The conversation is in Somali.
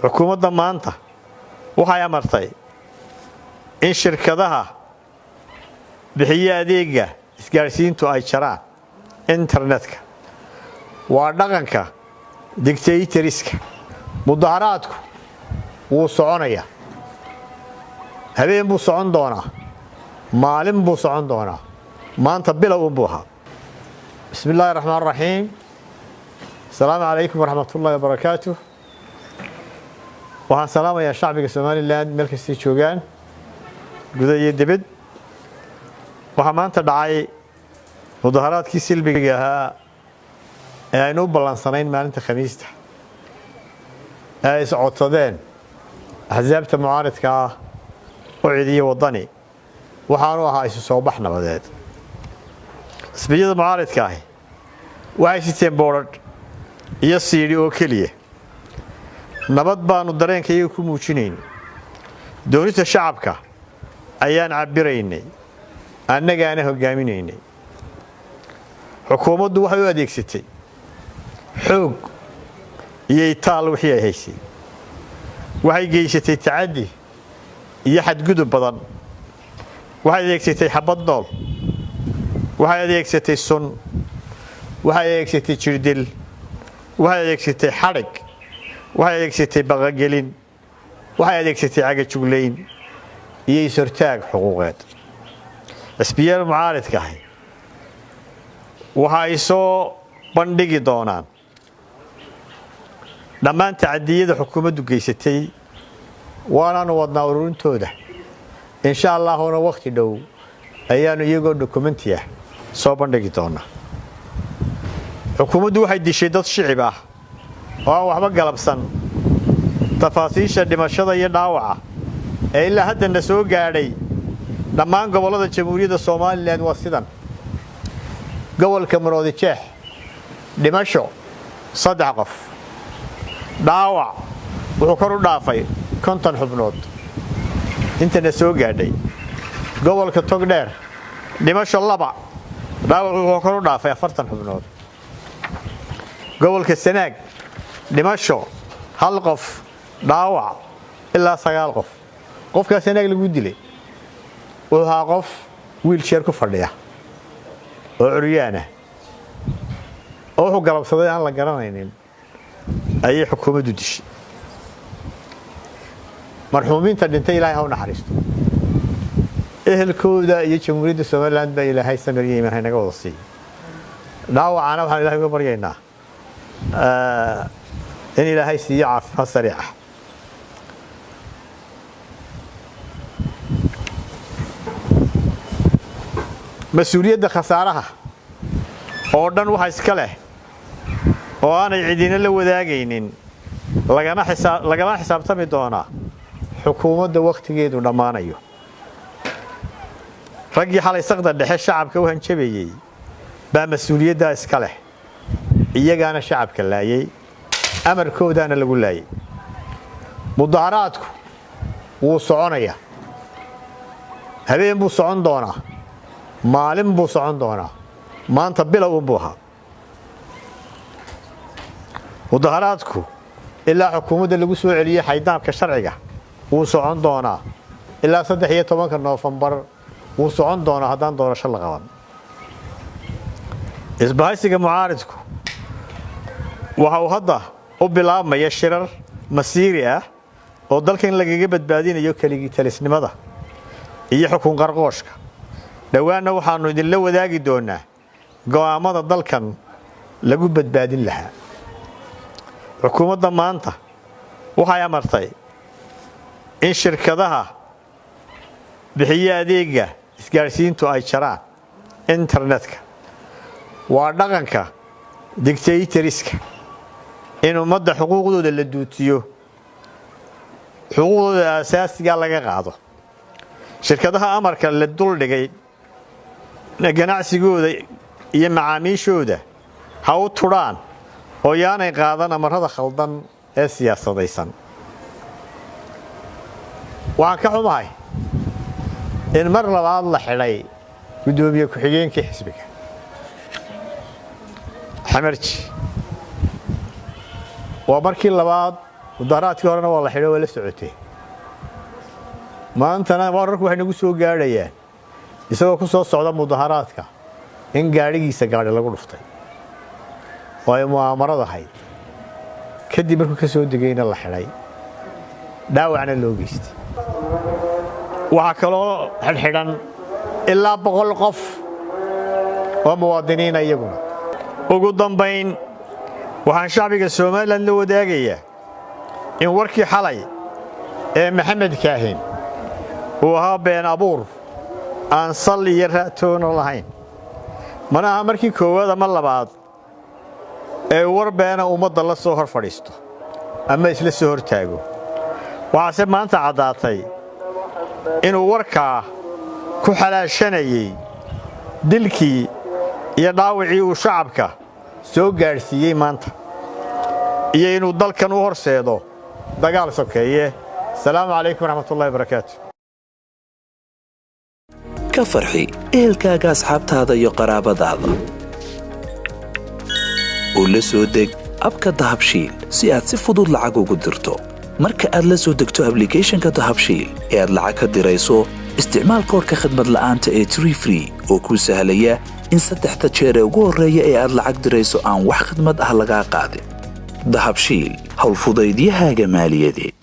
Xukuumadda maanta waxay amartay in shirkadaha bixiya adeega isgaadhsiintu ay jaraan internetka. Waa dhaqanka dictatoriska. Mudaharaadku wuu soconayaa, habeen buu socon doonaa, maalin buu socon doonaa, maanta bilow unbuu ahaa. Bismi illaahi raxmaan raxiim. Asalaamu calaykum waraxmatullahi wabarakaatuh. Waxaan salaamayaa shacbiga Somaliland meel kastay joogaan, guda iyo dibad. Waxaa maanta dhacay mudaharaadkii silmiga ahaa ee aynu u ballansanayn maalinta Khamiista, ee ay iscodsadeen axsaabta mucaaridka ah, UCID iyo Waddani. Waxaanu ahaa isu soo bax nabadeed. Xisbiyada mucaaridka ahi waxay siteen boodhadh iyo siidhi oo keliya. Nabad baanu dareenka iyaga ku muujinayn, doonista shacabka ayaan cabbiraynay, annagaana hoggaaminaynay. Xukuumaddu waxay u adeegsatay xoog iyo itaal wixii ay haysay. Waxay geysatay tacaddi iyo xadgudub badan. Waxay adeegsatay xabad nool, waxay adeegsatay sun, waxay adeegsatay jirdil, waxay adeegsatay xadhig, waxay adeegsatay baqagelin, waxay adeegsatay cagajuglayn iyo is-hortaag xuquuqeed. Xisbiyada mucaaridka ahi waxa ay soo bandhigi doonaan dhammaan tacadiyada xukuumaddu geysatay, waanaanu wadnaa ururintooda. Insha Allahuna wakhti dhow ayaanu iyagoo dokumenti ah soo bandhigi doonaa. Xukuumaddu waxay dishay dad shicib ah oo aan waxba galabsan. Tafaasiisha dhimashada iyo dhaawaca ee ilaa haddana soo gaadhay dhammaan gobollada Jamhuuriyadda Somaliland waa sidan: gobolka Maroodi Jeex, dhimasho 3 qof, dhaawac wuxuu kor u dhaafay 50 xubnood intana soo gaadhay. Gobolka Togdheer, dhimasho 2, dhaawac wuxuu kor u dhaafay 40 xubnood. Gobolka Sanaag, dhimasho 1 qof, dhaawac ilaa 9 qof. Qofkaa Sanaag lagu dilay wuxuu ahaa qof wheelchair ku fadhiya oo curyaana oo wuxuu galabsaday aan la garanaynin ayay xukuumaddu dishay. Marxuumiinta dhintay Ilaahay ha u naxariisto, ehelkooda iyo Jamhuuriyadda Somaliland baa Ilaahay samir iyo iimaan haynaga wada siiyo. Dhaawacana waxaan Ilahay uga baryaynaa in Ilaahay siiyo caafimaad sariic ah. Mas-uuliyadda khasaaraha oo dhan waxa iska leh oo aanay cidina la wadaagaynin, lagana xisaabtami doonaa xukuumadda wakhtigeedu dhammaanayo. Raggii xalay saqda dhexe shacabka u hanjabayey baa mas-uuliyaddaa iska leh, iyagaana shacabka laayay, amarkoodaana lagu laayay. Mudaharaadku wuu soconayaa, habeen buu socon doonaa, maalin buu socon doonaa, maanta bilow unbuu ahaa. Mudaharaadku ilaa xukuumadda lagu soo celiyey xaydaabka sharciga wuu socon doonaa, ilaa 13-ka Noofembar wuu socon doonaa haddaan doorasho la qaban. Isbahaysiga mucaaridku waxa uu hadda u bilaabmaya shirar masiiri ah oo dalkan lagaga badbaadinayo keligii talisnimada iyo xukun qarqooshka. Dhowaanna waxaanu idinla wadaagi doonaa go'aamada dalkan lagu badbaadin lahaa. Xukuumadda maanta waxay amartay in shirkadaha bixiya adeega isgaadhsiintu ay jaraan internetka. Waa dhaqanka dictatoriska in ummadda xuquuqdooda la duutiyo, xuquuqdooda asaasiga laga qaado. Shirkadaha amarka la duldhigay ganacsigooda iyo macaamiishooda ha u tudhaan oo yaanay qaadan amarada khaldan ee siyaasadaysan. Waxaan ka xumahay in mar labaad la xidhay guddoomiye ku-xigeenkii xisbiga Xamarji. Waa markii labaad Mudaharaadkii horena waa la xidho, waa la socotay. Maantana wararku waxay nagu soo gaadhayaan isagoo ku soo socda mudaharaadka in gaadhigiisa gaadhi lagu dhuftay oo ay mu'aamarad ahayd. Kadib markuu ka soo degayna la xidhay, dhaawacna loo geystay. Waxaa kaloo xidhxidhan ilaa 100 qof oo muwaadiniina iyaguna. Ugu dambayn, waxaan shacbiga Somalilan la wadaagayaa in warkii xalay ee Maxamed Kaahin uu ahaa been abuur aan sal iyo ra'toona lahayn. Mana aha markii koowaad ama labaad ee war beena ummadda la soo hor fadhiisto ama isla soo hor taago. Waxaase maanta caddaatay inuu warkaa ku xalaashanayey dilkii iyo dhaawacii uu shacabka soo gaadhsiiyey maanta iyo inuu dalkan u horseedo dagaal sokeeye. Asalaamu calaykum waraxmatullahi wabarakaatu. Ka farxi ehelkaaga, asxaabtaada iyo qaraabadaada oo la soo deg abka Dahabshiil si aad si fudud lacag ugu dirto. Marka aad la soo degto ablicathonka Dahabshiil ee aad lacag ka dirayso, isticmaal koorka khadmad la'aanta ee tree free oo kuu sahlaya in saddexda jeer ee ugu horreeya ee aad lacag dirayso aan wax khadmad ah lagaa qaadin. Dahabshiil, howlfudaydiyahaaga maaliyadeed.